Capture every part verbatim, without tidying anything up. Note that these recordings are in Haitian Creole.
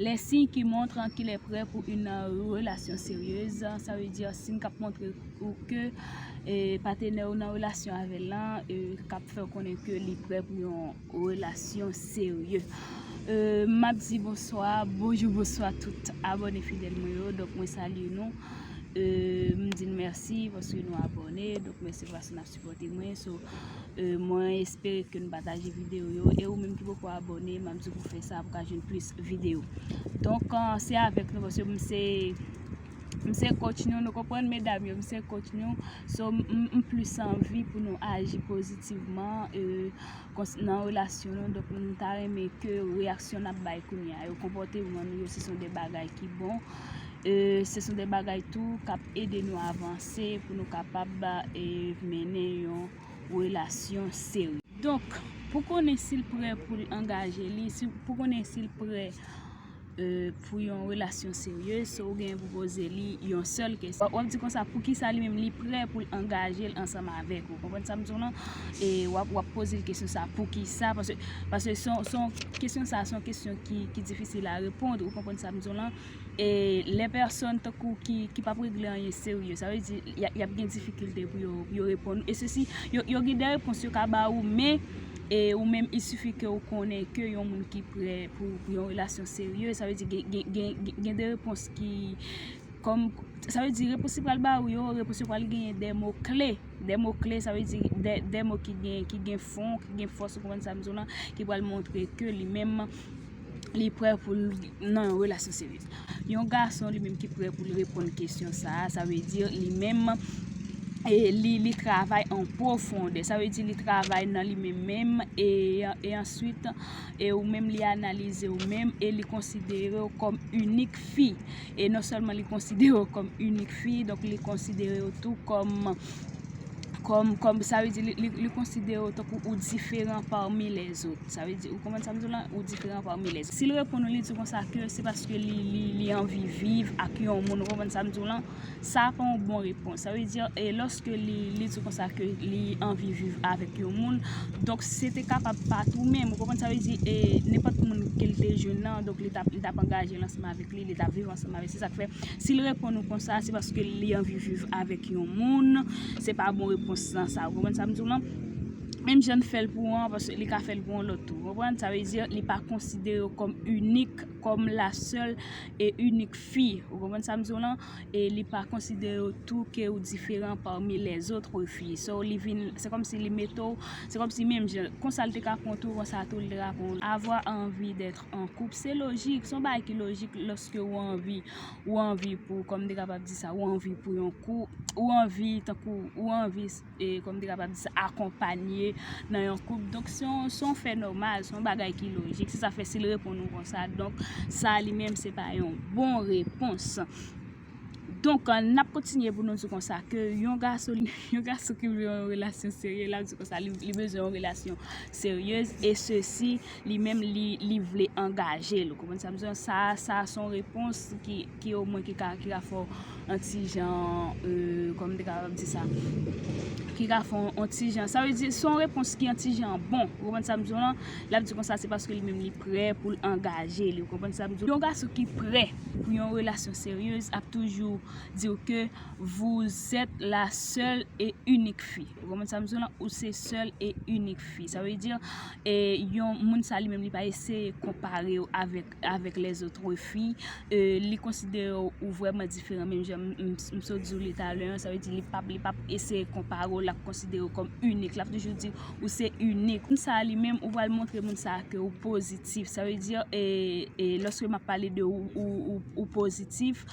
Les signes qui montrent qu'il est prêt pour une relation sérieuse, sa vle di siy k ap montre ou ke e, patenè ou nan relasyon avè l lan e, k ap fè w konnen ke li prè pou yon relasyon serye. E, m ap di bonswa, bonjou, bonswa tout abòne fidèl mwen yo. Donk, mwen salye nou. E, m di n mèsi paske nou abòne. Donk, mèsi paske n ap sipòte mwen. So, e, mwen espere ke n pataje videyo yo. E ou menm ki poko abòne, m ap di w pou fè sa pou ka jwenn plis videyo. Donk, e, se avèk nou paske m se M se coach nou, nou konprann medam yo, m se coach nou. So, m, m, m plis anvi pou nou aji pozitivman, e, kons-, nan relasyon nou. Donk, m ta renmen ke reyaksyon n ap bay kounye a yo, konpòteman nou yo, se son de bagay ki bon. E, se son de bagay tou k ap ede nou avanse, pou nou kapab, e, mennen yon relasyon serye. Donk, pou konnen si l prè pou l angaje li, si, pou konnen si l prè e, pou yon relasyon serye, so ou genyen pou poze li yon sèl kesyon. W ap, w ap di konsa, poukisa li menm li prè pou l angaje l ansanm avèk ou? Konprann sa m di w lan? E w ap, w ap poze l kesyon sa, poukisa? Paske, paske se yon, se yon, kesyon sa, se yon kesyon ki, ki difisil a reponn. Ou konprann sa m di w lan? E lè pèsòn tankou ki, ki p ap regle anyen serye, sa vle di, y a, y ap gen difikilte pou yo, pou yo reponn. E sesi, yo, yo gen de repons yo ka ba ou, men e ou menm, il suffit ke ou konnen ke yon moun ki prè pou, pou yon relasyon serye, sa vle di gen, gen, gen, gen, gen de repons ki, kòm, sa vle di repons li pral ba ou yo, repons yo pral genyen de mo kle. De mo kle, sa vle di de, de mo ki gen, ki gen fon, ki gen fòs, ou konprann sa m di w lan, ki pral montre ke li menm, li prè pou l nan yon relasyon serye. Yon gason li menm ki prè pou l reponn kesyon sa a, sa vle di li menm, e, li, li travay an pwofondè. Sa vle di li travay nan li menm menm, e, e answit, e ou menm li analize ou menm, e li konsidere w kòm inik fi. E non sèlman li konsidere w kòm inik fi, donk li konsidere w tou kòm kòm, kòm, sa vle di li, li, li konsidere w tankou ou diferan pami lèzòt. Sa vle di, ou konprann sa m di w lan? Ou diferan pami lèzòt. Si l reponn ou, li di w konsa ke se paske li, li, li anvi viv ak yon moun, ou konprann sa m di w lan? Sa pa yon bon repons. Sa vle di, e, lòske li, li di w konsa ke li anvi viv avèk yon moun, donk se te kapab pa t ou menm, ou konprann sa vle di, e, nenpòt moun ke l te jwenn nan, donk li t ap, li t ap angaje l ansanm avèk li, li t ap viv ansanm avèk, se sa k fè si l reponn ou konsa, se paske li anvi viv avèk yon moun. Se pa bon repons lan sa. Ou konprann sa m di w lan? Menm jan l fè l pou ou an, paske li ka fè l pou yon lòt tou. Ou konprann? Sa vle di, li pa konsidere w kòm inik, kòm la sèl e inik fi. Ou konprann sa m di w lan? E li pa konsidere w tou ke ou diferan pami lèzòt fi. So, li vin, se kòmsi li mete w, se kòmsi menm jan, konsa l te ka pran tou, konsa tou l te ka pran w. Avoir envie d'être en couple, se lojik, se yon bagay ki lojik lòske ou anvi, ou anvi pou, kòm m te kapab di sa, ou anvi pou yon kou, ou anvi, tankou, ou anvi, e, kòm m te kapab di sa, akonpanye nan yon koup. Donk, se yon, se yon fè nòmal, se yon bagay ki lojik. Se sa fè si l reponn ou konsa, donk, sa li menm, se pa yon bon repons. Donk, n ap kontinye pou nou di konsa ke yon gason, yon gason ki vle yon relasyon serye, l ap di konsa, li, li bezwen yon relasyon serye, e sesi, li menm, li, li vle angaje l. Ou konprann sa m di w lan? Sa, sa se yon repons ki, ki omwen ki ka, ki ka fè w yon ti jan, e, kòm m te kapab di sa, ki ka fè w yon ti jan. Sa vle di, se yon repons ki yon ti jan bon. Ou konprann sa m di w lan? L ap di konsa, se paske li menm li prè pou l angaje li. Ou konprann sa m di w? Yon gason ki prè pou yon relasyon serye ap toujou di w ke vous êtes la seule et unique fille. Ou konprann sa m di w lan? Ou se sèl e inik fi. Sa vle di, e, yon moun sa li menm li pa eseye konpare w avèk, avèk lèzòt fi. E, li konsidere w vrèman diferan, menm jan m, m, m sot di w li talè an. Sa vle di li p ap, li p ap eseye konpare w, l ap konsidere w kòm inik. L ap toujou di ou se inik. Moun sa li menm, ou pral montre moun sa ke ou pozitif. Sa vle di, e, e, lòske m ap pale de ou, ou, ou, ou pozitif,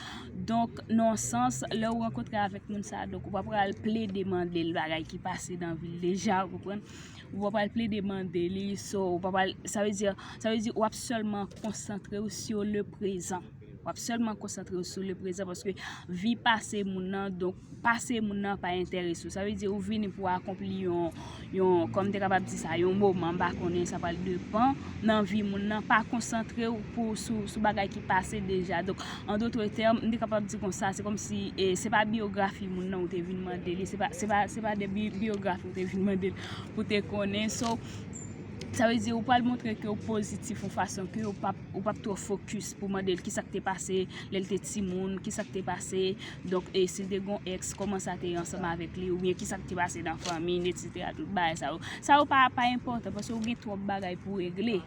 donk, nan yon sans, lè ou rankontre avèk moun sa, donk, ou pa pral plede mande l bagay ki pase nan vi l deja, ou konprann? Ou pa pral plede mande li, so, ou pa pral, sa vle di, sa vle di, w ap sèlman konsantre w sur le présent. W ap sèlman konsantre w sur le présent, paske vi pase moun nan, donk, pase moun nan pa enterese w. Sa vle di, ou vini pou akonpli yon, yon, kòm m te kapab di sa, yon moman, m pa konnen, sa pral depann nan vi moun nan, pa konsantre w pou, sou, sou bagay ki pase deja. Donk, an dotre tèm, m te kapab di konsa, se kòmsi, e, se pa biyografi moun nan ou te vin mande li, se pa, se pa, se pa de bi-, biyografi ou te vin mande l pou te konnen. So, Sa vle di ou pral montre ke ou pozitif yon fason ke ou p ap ou p ap twò fokis pou mande l kisa k te pase lè l te timoun, kisa k te pase, donk e si l te gon ex, kòman sa te ye ansanm avèk li, oubyen kisa k te pase nan fanmi n, etsetera. Tout bagay sa yo. Sa yo pa pa enpòtan paske ou gen twòp bagay pou regle.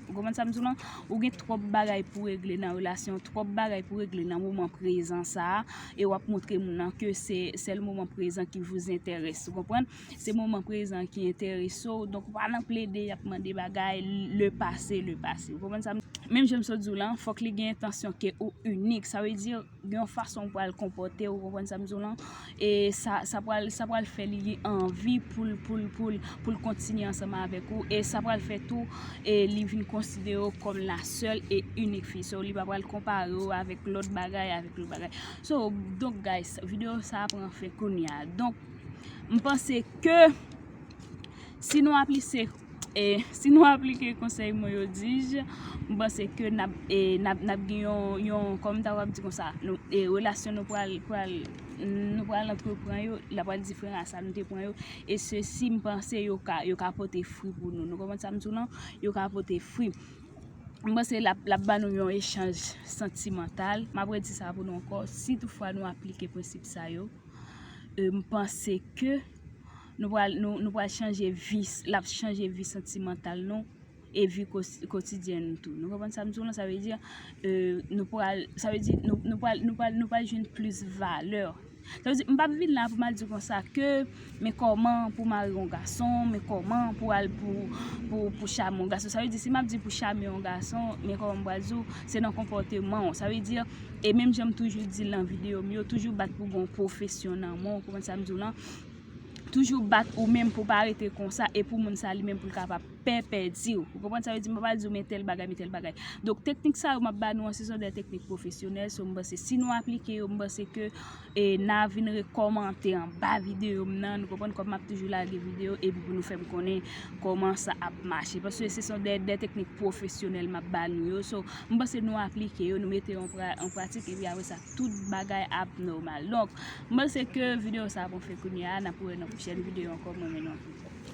Ou konprann sa m di w lan? Ou gen twòp bagay pou regle nan relasyon, twòp bagay pou regle nan moman prezan sa a, e w ap montre moun nan ke se sèl moman prezan ki vous intéresse. Ou konprann? Se moman prezan ki enterese w. Donk, ou pa nan plede y ap mande bagay, le passé, le passé. Ou konprann sa m? Menm jan m sot di w lan, fòk li gen entansyon ke ou inik. Sa vle di, gen yon fason w pral konpòte w, ou konprann sa m di w lan? E sa, sa pral, sa pral fè li anvi pou l, pou l, pou l, pou l kontinye ansanm avèk ou. E sa pral fè tou, e li vin konsidere w kòm la sèl e inik fi. So, li pa pral konpare w avèk lòt bagay, avèk lòt bagay. So, donk, guys, videyo sa a pran fen kounye a. Donk, m panse ke si nou aplise e si nou aplike konsèy mwen yo, dij, m panse ke n ap e n ap n ap gen yon yon kòm ta w ap di konsa, nou e relasyon nou pral pral nou pral antreprann yo, l ap pral diferan a sa nou te pran yo. E sesi, m panse yo ka yo ka pote fwi pou nou. Nou konprann sa m di w lan? Yo ka pote fwi. M panse l ap l ap ba nou yon echanj santimantal. M ap redi sa pou nou ankò. Si toutfwa nou aplike prensip sa yo, e, m panse ke nou pral nou, nou pral chanje vi, l ap chanje vi santimantal nou e vi kos- kotidyèn nou tou. Nou konprann sa m di w lan? Sa vle di, e, nou pral, sa vle di nou, nou pral nou pral nou pral jwenn plis valè. Sa vle di, m p ap vin la pou m al di konsa ke men kòman pou mare yon gason, men kòman pou al pou pou pou chame yon gason. Sa vle di, si m ap di pou chame yon gason, men kòman m pral di w, se nan konpòteman w. Sa vle di, e menm jan m toujou di l nan videyo m yo, toujou bat pou gon pwofesyon nan men w, ou konprann sa m di w lan? Toujou bat ou menm pou pa rete konsa e pou moun sa li menm pou l kapab pèpèdi w. Ou konprann sa vle di? M pa pral di w men tèl bagay, men tèl bagay. Donk, teknik sa yo m ap ba nou an, se son de teknik pwofesyonèl. So, m panse si nou aplike yo, m panse ke e n a vin rekòmante anba videyo m nan. Nou konprann kòm m ap toujou lage videyo epi pou nou fè m konnen kòman sa ap mache. Paske se son de, de teknik pwofesyonèl m ap ba nou yo. So, m panse nou aplike yo, nou mete yo an pra- an pratik epi apre sa, tout bagay ap nòmal. Donk, m panse ke videyo sa ap anfen kounye a, n ap wè nan pwochèn videyo ankò, mwen menm ankò.